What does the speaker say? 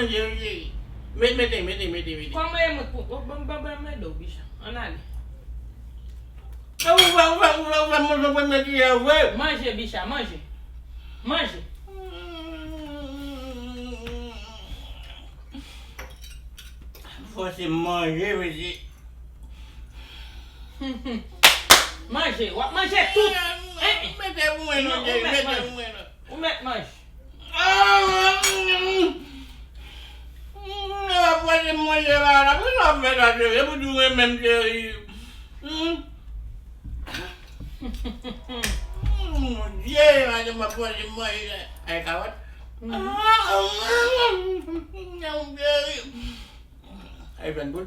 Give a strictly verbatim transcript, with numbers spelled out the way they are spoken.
Manje, manje. Mete, mete, mete, mete, mete. Kòman e mwen pou. Ban, ban, ban m ede w, Bicha. Ann ale. Ou fè, ou fè, ou fè, ou fè manje premye kiyè vre. Manje, Bicha, manje. Manje. Fòse manje, mesye. Manje, w ap manje tout. Mete pou mwen non, mete pou mwen non. Ou mèt manje. Mwen ap fòse manje la la. Pou sa w fè sa, cheri? E pou di w renmen m, cheri. Mon Dye, madanm ap fòse manje la. Ay, kawòt. Ay, fè n boul.